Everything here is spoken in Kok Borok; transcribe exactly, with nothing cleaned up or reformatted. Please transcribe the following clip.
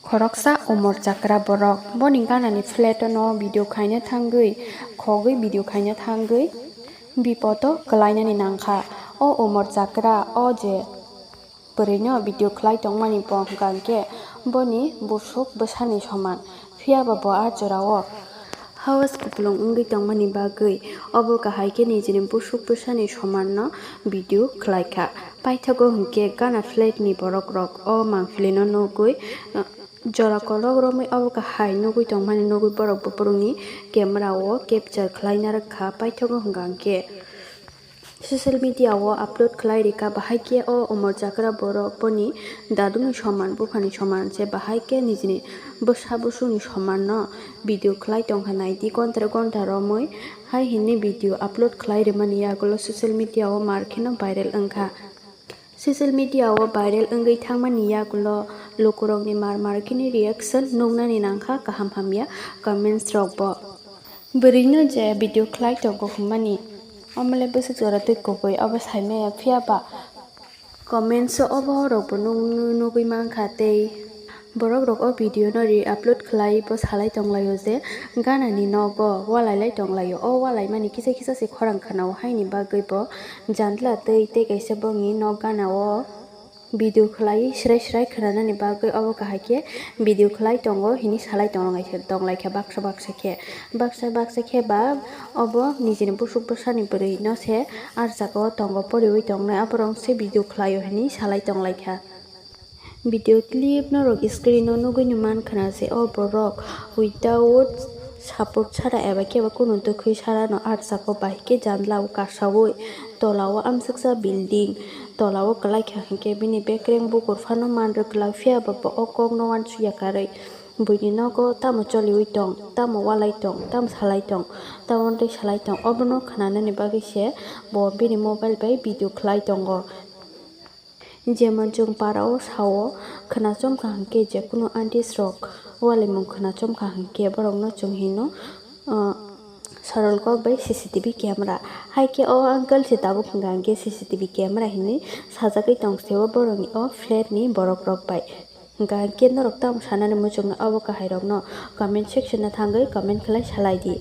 Khoroksa umor chakra borok boni ganani flat-o no video khaina thangwi, khogwi video khaina thangwi bipodo kwlainani nangkha. O umor chakra o je bwrwino video khlai tongmani bo hwnkha hwnkhe boni busuk bwsani soman, phiyaba bo a jorao house kupulung wngwi tongmani bagwi obo kahai khe nijini busuk bwsani somanno video khlaikha. Paithago hwnkhe gana flat-ni borokrok o mangpilino nugwi, jora kolok romwi obo kahai nugwi tongmani nugwi borok buphuruni camera-o capture khlaina rwkha. Paithago hwnkha hwnkhe social media-o upload khlai rikha, bahai khe o umor chakra borok boni daduni soman, buphani soman se, bahai khe nijini bwsa busuni somanno video khlai tongkha, naidi gonta gonta romwi hai hinwi video upload khlai rwmani yagulo social media-o mar kheno viral wngkha. Social media-o viral wngwi thangmani yagulo lukurokni mar mar khini reaction nuknani nangkha kaham hamya comments rokbo. Bwrwino je video khlai tongo hwnmani omole bwswk jora twi kubui obo saimaya, phiyaba comments-o obo rokbo nuk-, nugwi mankha tei Borok rok o video no re-upload khlai bo salai tonglaio je ganani nogo walai lai tonglaio. O walai mani kisa kisa se khorang khwnao, haini bagwi bo jandla twi tei kaisa bongni nok gana o video khlai srai srai khwnanani bagwi obo kahai khe video khlai tongo hini salai tonglaikha baksa baksa khe. Baksa baksa khe ba obo nijini busuk bwsani bwrwi no se ar jaga o tongo poriwi tongnai, aborok se video khlaio hini salai tonglaikha. Video clip norok screen o nugwi mankha na je o borok without support chara eba khe ba kunu twkhwi chara no, ah jagao bahai khe jandla o kasawi tola o amsuksa building, tola o kwlai kha hinkhe bini bekreng bukur phano man rwkla, phiya ba bo o kok no uansukya karwi buini nogo tamo choliwi tong, tamo walai tong, tamo salai tong, tamo tei salai tong, obono khwnanani bagwi se bo bini mobile bai video khlai tongo. Jemon chwng para o sao, khwna chomkha hinkhe je kunu aunties rok walaimung khwna chomkha hinkhe borokno chwng hino, ah, sorol kok bai C C T V camera. Hai khe o uncle se tabuk hwnka hinkhe C C T V camera hinwi sajagwi tong se o borokni o flat ni borok rok bai. Hwnka hinkhe norok tamo sanani muchungno obo kahai rokno comment section o thangwi comment khlai salai di.